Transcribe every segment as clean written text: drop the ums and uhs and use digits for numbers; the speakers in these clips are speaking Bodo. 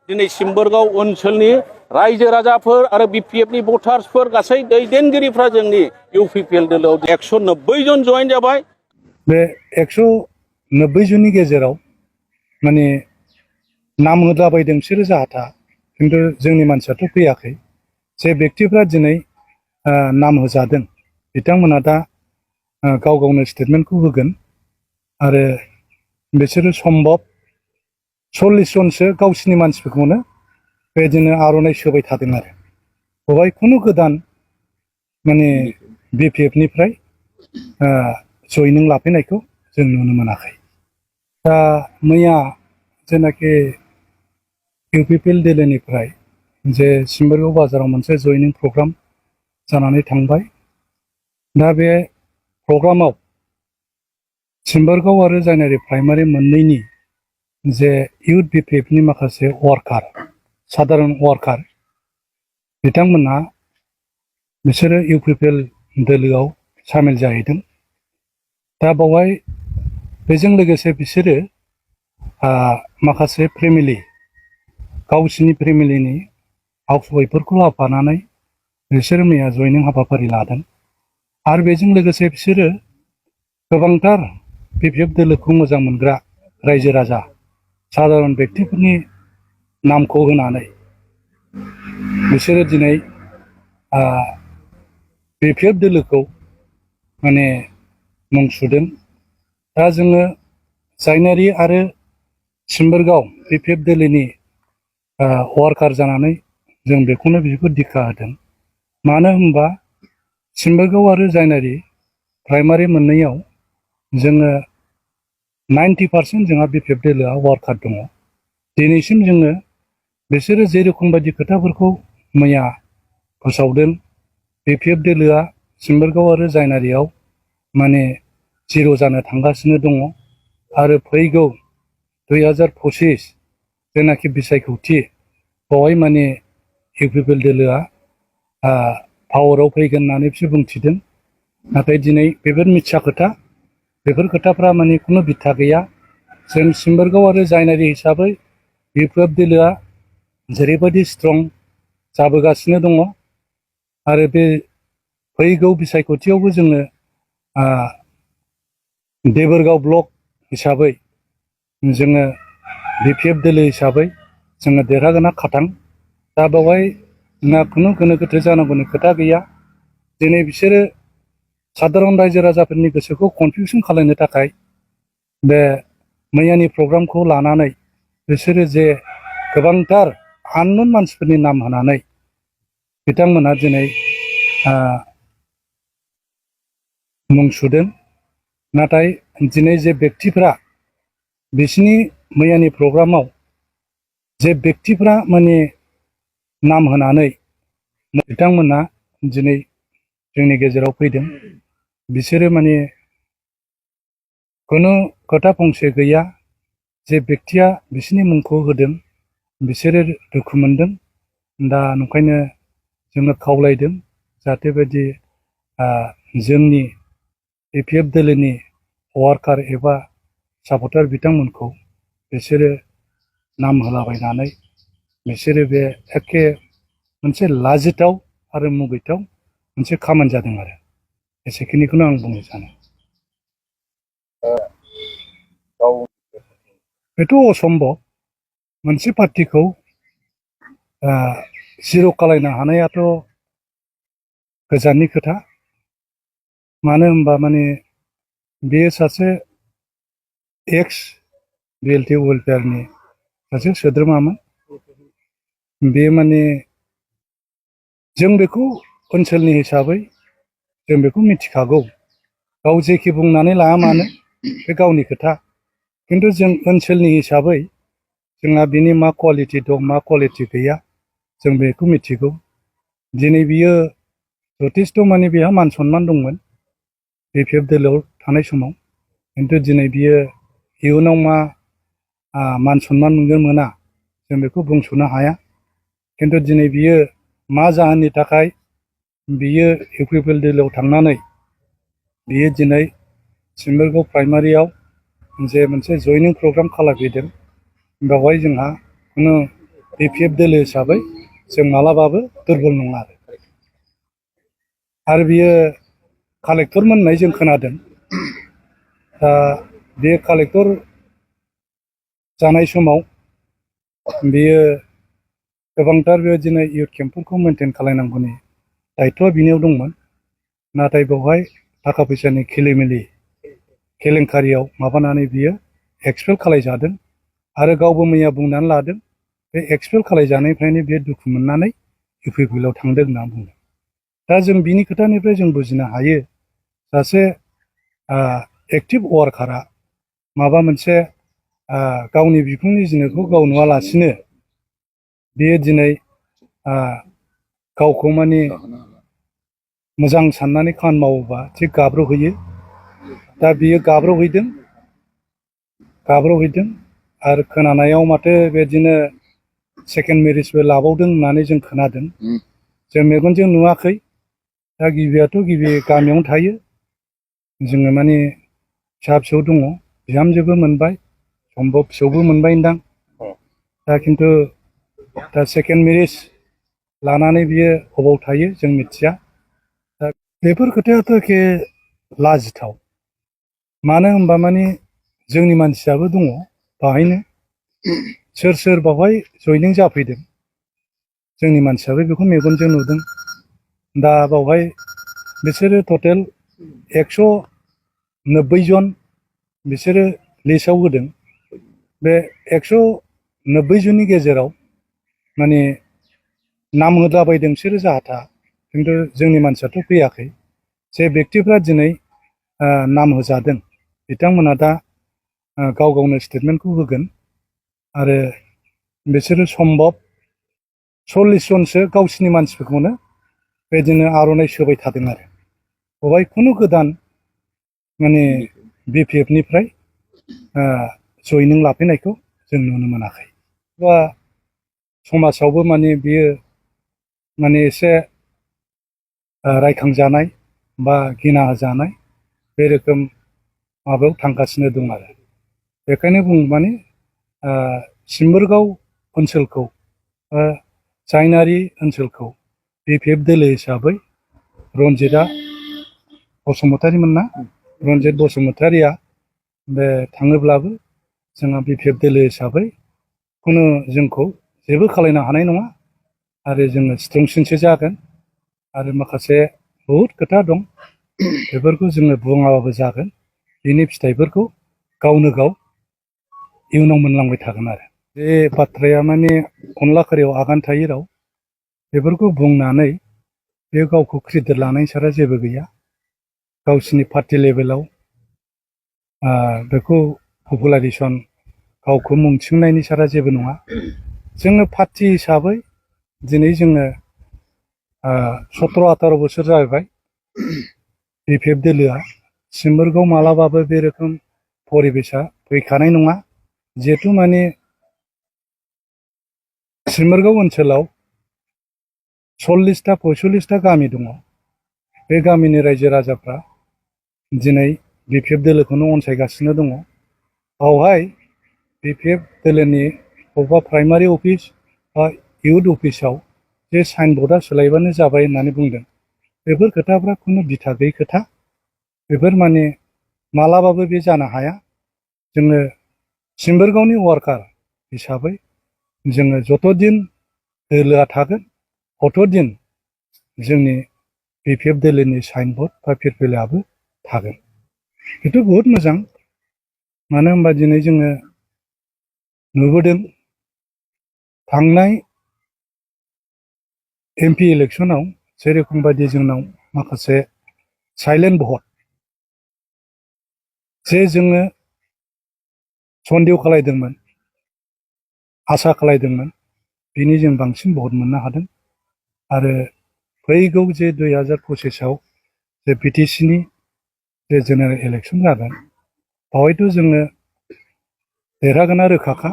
दिनै सिम्बोरगाव ओनसोलनि रायजो राजाफोर आरो बिपिएफनि भटार्सफोर गासै दैदेनगिरिफ्रा जोंनि इउपिपिएल दोलोआव 190 जन जयेन जाबाय। बे 190 जननि गेजेराव माने नाम होलाबायदों बिसोरो जाहाथा, खिन्थु जोंनि मानसियाथ' फैयाखै। जे व्यक्तिफ्रा दिनै नाम होजादों बिथांमोना दा गाव गावनो स्टेटमेन्टखौ होगोन आरो बिसोरो सम्भब 40 जनसो गावसिनि मानसिफोरखौनो बेदिनो आर'नाइ सोबाय थादों आरो बेवहाय खुनु गोदान माने बिपिएफनिफ्राय जयनिं लाफैनायखौ जों नुनो मोनाखै। दा मैया जेनाखि इउपिपिएल दोलोनिफ्राय जे सिम्बोरगाव बाजाराव मोनसे जयनिं प्रग्राम जानानै थांबाय। दा बे प्रग्रामाव सिम्बोरगाव आरो जायनारि प्राइमारि मोननैनि जे इउथ बिपिएफनि माखासे वार्कार, साधारन वार्कार बिथांमोनहा बिसोरो इउपिपिएल दोलोआव सामिल जाहैदों। दा बावहाय बेजों लोगोसे बिसोरो माखासे फेमिलि, गावसिनि फेमिलिनि हाउसवाइफफोरखौ लाफानानै बिसोरो मैया जयनिं हाबाफारि लादों। आरो बेजों लोगोसे बिसोरो गोबांथार बिपिएफ दोलोखौ मोजां मोनग्रा रायजो राजा, साधारन व्यक्तिफोरनि नामखौ होनानै बिसोरो दिनै बिपिएफ दोलोखौ माने मुं सुदों। दा जोङो जायनारि आरो सिम्बोरगाव बिपिएफ दोलोनि वार्कार जानानै जों बेखौनो बिसोरखौ दिखा होदों। मानो होनबा सिम्बोरगाव आरो जायनारि प्राइमारि मोननैयाव जोङो 90% जोंहा बिपिएफ दोलोआ वार्कार दङ। दिनैसिम जोङो बिसोरो जेरोखम बायदि खोथाफोरखौ मैया फोसावदों, बिपिएफ दोलोआ सिम्बोरगाव आरो जायनारियाव माने जिर' जानो थांगासिनो दङ आरो फैगौ 2025 जेनाखि बिसायख'थि बेवहाय माने इउपिपिएल दोलोआ पावाराव फैगोन होननानै बिसोर बुंथिदों। नाथाय दिनै बेफोर मिथ्या खोथा, बेफोर खोथाफ्रा माने खुनु बिथा गैया। जों सिम्बोरगाव आरो जायनारि हिसाबै बिपिएफ दोलोआ जेरैबायदि स्ट्रं जाबोगासिनो दङ आरो बे फैगौ बिसायख'थियावबो जोङो देबोरगाव ब्लक हिसाबै जोङो बिपिएफ दोलो हिसाबै जोङो देरहागोना खाथां। दा बेवहाय जोंहा खुनु गोनो गोथो जानांगौनि खोथा गैया। दिनै बिसोरो साधारन रायजो राजाफोरनि गोसोखौ कनफिउसन खालामनो थाखाय बे मैयानि प्रग्रामखौ लानानै बिसोरो जे गोबांथार आननोन मानसिफोरनि नाम होनानै बिथांमोनहा दिनै मुं सुदों। नाथाय दिनै जे व्यक्तिफ्रा बिसिनि मैयानि प्रग्रामाव जे व्यक्तिफ्रा माने नाम होनानै बिथांमोनहा दिनै जोंनि गेजेराव फैदों, बिसोरो माने खुनु खोथा फंसे गैया। जे व्यक्तिया बिसिनि मुंखौ होदों बिसोरो दुखु मोनदों। दा नंखायनो जोङो खावलायदों जाहाथे बायदि जोंनि बिपिएफ दोलोनि वार्कार एबा सापर्टार बिथांमोनखौ बिसोरो नाम होलाबायनानै बिसोरो बे एखे मोनसे लाजिथाव आरो मुगैथाव मोनसे खामानि जादों आरो एसेखिनिखौनो आं बुंनो सानो। बेथ' असम्भब। मोनसे पार्टिखौ जिर' खालायनो हानायाथ' गोजाननि खोथा। मानो होनबा माने बेयो सासे एक्स बिएलटि वेलफेयारनि सासे सोद्रोमामोन। बे माने जों बेखौ ओनसोलनि हिसाबै जों बेखौ मिथिखागौ। गाव जेखि बुंनानै लाया मानो बे गावनि खोथा, खिन्थु जों ओनसोलनि हिसाबै जोंहा बिनि मा क्वालिटि दं मा क्वालिटि गैया जों बेखौ मिथिगौ। दिनै बियो जथेस्थ' माने बेहा मान सनमान दंमोन बिपिएफ दोलोआव थानाय समाव, खिन्थु दिनै बियो इयुनाव मा मान सनमान मोनगोन मोना जों बेखौ बुंस'नो हाया। खिन्थु दिनै बियो मा जाहोननि थाखाय बियो इउपिपिएल दोलोआव थांनानै बियो दिनै सिम्बोरगाव प्राइमारियाव जे मोनसे जयनिं प्रग्राम खालामफैदों, बेवहाय जोंहा खुनु BPF दोलो हिसाबै जों मालाबाबो दुरबल नङा आरो बियो कालेक्टर मोननाय जों खोनादों दा बे कालेक्टर जानाय समाव बियो गोबांथार बेबायदिनो इयुथ केम्पफोरखौ मेनटेन खालामनांगौनि दायथ'आ बिनियाव दंमोन नाथाय बेवहाय थाखा फैसानि खेलिमेलि केलेंकारियाव माबानानै बियो एक्सपेल खालायजादों आरो गावबो मैया बुंनानै लादों बे एक्सपेल खालायजानायनिफ्रायनो बियो दुखु मोननानै UPPL आव थांदों होनना बुंदों दा जों बिनि खोथानिफ्राय जों बुजिनो हायो सासे एक्टिभ वार्कारा माबा मोनसे गावनि बिखुंनि जिनिसखौ गाव नुवालासिनो बियो दिनै गावखौ माने मोजां साननानै खामानि मावोबा थिग गाब्र'हैयो दा बियो गाब्र'हैदों आरो खोनानायाव माथो बेदिनो सेकेन्ड मेरिजबो लाबावदों होननानै जों खोनादों जों मेगनजों नुवाखै दा गिबियाथ' गिबि गामियावनो थायो जोङो माने फिसा फिसौ दङ बिहामजोबो मोनबाय सम्भब फिसौबो मोनबायदां दा खिन्थु दा सेकेन्ड मेरिज लानानै बियो बबाव थायो जों मिथिया दा बेफोर खोथायाथ' एखे लाजिथाव मानो होनबा माने जोंनि मानसियाबो दङ बाहायनो सोर बावहाय जइनिं जाफैदों जोंनि मानसियाबो बेखौ मेगनजों नुदों दा बावहाय बिसोरो टटेल 190 जन बिसोरो लिस्टआव होदों बे 190 जननि गेजेराव माने नाम होलाबायदों बिसोरो जाहाथा खिन्थु जोंनि मानसियाथ' फैयाखै जे बेक्तिफ्रा दिनै नाम होजादों बिथांमोना दा गाव गावनो स्टेटमेन्टखौ होगोन आरो बिसोरो सम्भब 40 जनसो गावसिनि मानसिफोरखौनो बेदिनो आर'नाइ सोबाय थादों आरो बेवहाय खुनु गोदान माने BPF निफ्राय जइनिं लाफैनायखौ जों नुनो मोनाखै बा समाजावबो माने बियो माने एसे रायखांजानाय बा गिना होजानाय बे रोखोम माबायाव थांगासिनो दं आरो बेखायनो बुं माने सिम्बोरगाव ओनसोलखौ जायनारि ओनसोलखौ BPF दोलो हिसाबै रन्जितआ बसुमतारीमोन ना रन्जित बसुमतारीया बे थाङोब्लाबो जोंहा BPF दोलो हिसाबै खुनु जोंखौ जेबो खालायनो हानाय नङा आरो जोङो स्ट्रंसिनसो जागोन आरो माखासे बहुद खोथा दं बेफोरखौ जोङो बुङाबाबो जागोन बिनि फिथाइफोरखौ गावनो गाव इयुनाव मोनलांबाय थागोन आरो बे बाथ्राया माने अनला खारियाव आगान थायै राव बेफोरखौ बुंनानै बे गावखौ क्रेडिट लानाय सारा जेबो गैया गावसिनि पार्टि लेभेलाव बेखौ पपुलारिजेसन गावखौ मुं थिसननायनि सारा जेबो नङा जोङो पार्टि हिसाबै दिनै जोङो 17-18 बोसोर जाहैबाय BPF दोलोआ सिम्बोरगाव मालाबाबो बे रोखोम परिबेसा फैखानाय नङा जिहेतु माने सिम्बोरगाव ओनसोलाव 40टा 45टा गामि दङ बे गामिनि रायजो राजाफ्रा दिनै BPF दोलोखौनो अनसायगासिनो दङ बावहाय BPF दोलोनि बबेबा प्राइमारि अफिस बा इयुथ अफिसाव जे साइन बर्डआ सोलायबानो जाबाय होननानै बुंदों बेफोर खोथाफ्रा खुनु बिथा गैयै खोथा बेफोर माने मालाबाबो बे जानो हाया जोङो सिम्बोरगावनि वार्कार हिसाबै जोङो जतदिन दोलोआ थागोन अतदिन जोंनि BPF दोलोनि साइन बर्ड बा फिरफिलायाबो थागोन बेथ' बहुद मोजां मानो होनबा दिनै जोङो नुबोदों थांनाय MP इलेक्सनाव जेरेखम बायदि जोंनाव माखासे साइलेन्ट भट जे जोङो सन्देह खालायदोंमोन आसा खालायदोंमोन बिनि जों बांसिन भट मोननो हादों आरो फैगौ जे 2025आव जे BTCनि जे जेनेरेल इलेक्सन जागोन बावहायथ' जोङो देरहागोना रोखाखा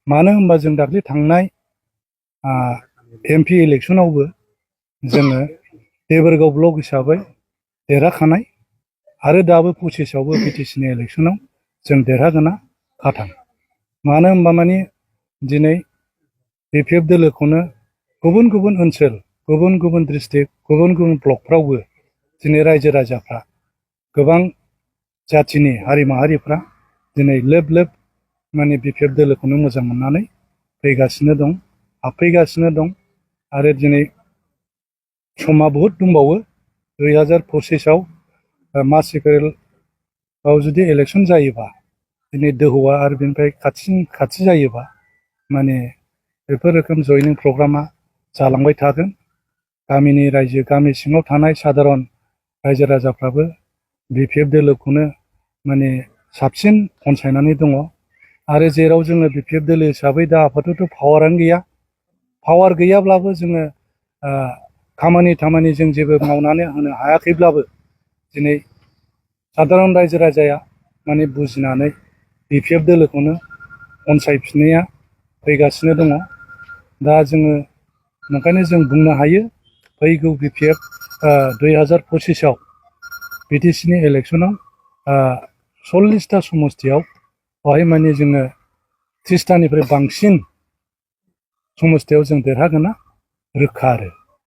मानो होनबा जों दाख्लै थांनाय MP इलेक्सनावबो जोङो देबोरगाव ब्लक हिसाबै देरहाखानाय आरो दाबो 25आवबो BTCनि इलेक्सनाव जों देरहागोना खाथां मानो होनबा माने दिनै BPF दोलोखौनो गुबुन गुबुन ओनसोल गुबुन गुबुन डिस्ट्रिक्ट गुबुन गुबुन ब्लकफ्रावबो दिनै रायजो राजाफ्रा गोबां जाथिनि हारि माहारिफ्रा दिनै लोब लोब माने BPF दोलोखौनो मोजां मोननानै फैगासिनो दं हाबफैगासिनो दं आरो दिनै समा बहुद दंबावो 2025आव मार्च एप्रिलाव जुदि इलेक्सन जायोबा दिनै दोहौआ आरो बेनिफ्राय खाथि जायोबा माने बेफोर रोखोम जयनिं प्रग्रामा जालांबाय थागोन गामिनि रायजो गामि सिङाव थानाय साधारन रायजो राजाफ्राबो BPF दोलोखौनो माने साबसिन अनसायनानै दङ आरो जेराव जोङो BPF दोलो हिसाबै दा आपातत' पावारानो गैया पावार गैयाब्लाबो जोङो खामानि जों जेबो मावनानै होनो हायाखैब्लाबो दिनै साधारन रायजो राजाया माने बुजिनानै BPF दोलोखौनो अनसायफिननाया फैगासिनो दङ दा जोङो ओंखायनो जों बुंनो हायो फैगौ BPF 2025आव BTCनि इलेक्सनाव 40टा समस्तियाव बेवहाय माने जोङो 30टानिफ्राय बांसिन समस्तियाव जों देरहागोना रोखा आरो